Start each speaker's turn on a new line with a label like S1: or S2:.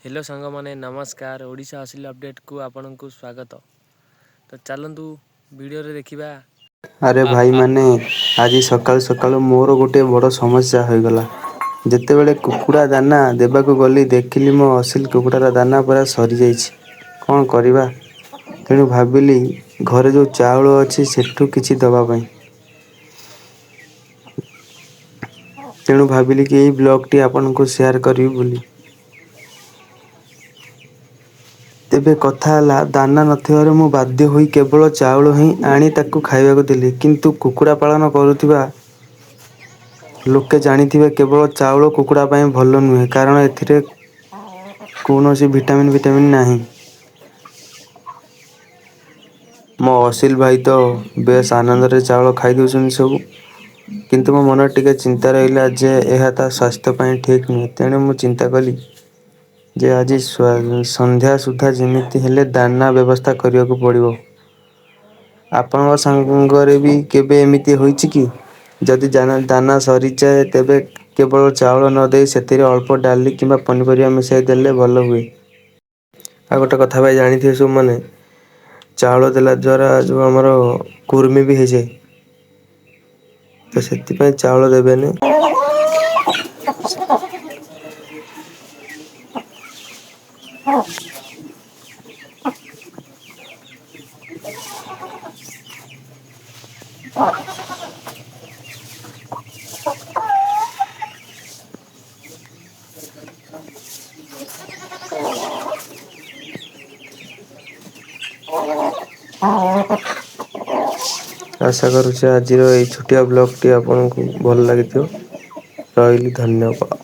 S1: Hello ସାଙ୍ଗମାନେ, ନମସ୍କାର। ଓଡ଼ିଶା ଅସିଲ ଅପଡ଼େଟ୍କୁ ଆପଣଙ୍କୁ ସ୍ୱାଗତ। ତ ଚାଲନ୍ତୁ ଭିଡ଼ିଓରେ ଦେଖିବା।
S2: ଆରେ ଭାଇମାନେ, ଆଜି ସକାଳୁ ସକାଳୁ ମୋର ଗୋଟିଏ ବଡ଼ ସମସ୍ୟା ହୋଇଗଲା। ଯେତେବେଳେ କୁକୁଡ଼ା ଦାନା ଦେବାକୁ ଗଲି, ଦେଖିଲି ମୋ ଅସିଲ କୁକୁଡ଼ାର ଦାନା ପୁରା ସରିଯାଇଛି। କ'ଣ କରିବା? ତେଣୁ ଭାବିଲି ଘରେ ଯେଉଁ ଚାଉଳ ଅଛି ସେଠୁ କିଛି ଦେବା ପାଇଁ। ତେଣୁ ଭାବିଲି କି ଏଇ ବ୍ଲଗ୍ଟି ଆପଣଙ୍କୁ ସେୟାର କରିବି ବୋଲି। ତେବେ କଥା ହେଲା, ଦାନା ନଥିବାରୁ ମୁଁ ବାଧ୍ୟ ହୋଇ କେବଳ ଚାଉଳ ହିଁ ଆଣି ତାକୁ ଖାଇବାକୁ ଦେଲି। କିନ୍ତୁ କୁକୁଡ଼ା ପାଳନ କରୁଥିବା ଲୋକେ ଜାଣିଥିବେ, କେବଳ ଚାଉଳ କୁକୁଡ଼ା ପାଇଁ ଭଲ ନୁହେଁ, କାରଣ ଏଥିରେ କୌଣସି ଭିଟାମିନ୍ ଭିଟାମିନ୍ ନାହିଁ। ମୋ ଅସିଲ ଭାଇ ତ ବେଶ ଆନନ୍ଦରେ ଚାଉଳ ଖାଇ ଦେଉଛନ୍ତି ସବୁ, କିନ୍ତୁ ମୋ ମନରେ ଟିକେ ଚିନ୍ତା ରହିଲା ଯେ ଏହା ତା ସ୍ୱାସ୍ଥ୍ୟ ପାଇଁ ଠିକ୍ ନୁହେଁ। ତେଣୁ ମୁଁ ଚିନ୍ତା କଲି ଯେ ଆଜି ସନ୍ଧ୍ୟା ସୁଦ୍ଧା ଯେମିତି ହେଲେ ଦାନା ବ୍ୟବସ୍ଥା କରିବାକୁ ପଡ଼ିବ। ଆପଣଙ୍କ ସାଙ୍ଗରେ ବି କେବେ ଏମିତି ହୋଇଛି କି? ଯଦି ଦାନା ସରିଯାଏ, ତେବେ କେବଳ ଚାଉଳ ନ ଦେଇ ସେଥିରେ ଅଳ୍ପ ଡାଲି କିମ୍ବା ପନିପରିବା ମିଶାଇ ଦେଲେ ଭଲ ହୁଏ। ଆଉ ଗୋଟେ କଥା ଭାଇ ଜାଣିଥିବେ ସବୁମାନେ, ଚାଉଳ ଦେଲା ଦ୍ୱାରା ଯେଉଁ ଆମର କୁର୍ମି ବି ହେଇଯାଏ, ତ ସେଥିପାଇଁ ଚାଉଳ ଦେବେନି। ଆଶା କରୁଛି ଆଜିର ଏଇ ଛୋଟିଆ ବ୍ଲଗ୍ଟି ଆପଣଙ୍କୁ ଭଲ ଲାଗିଥିବ। ରହିଲି, ଧନ୍ୟବାଦ।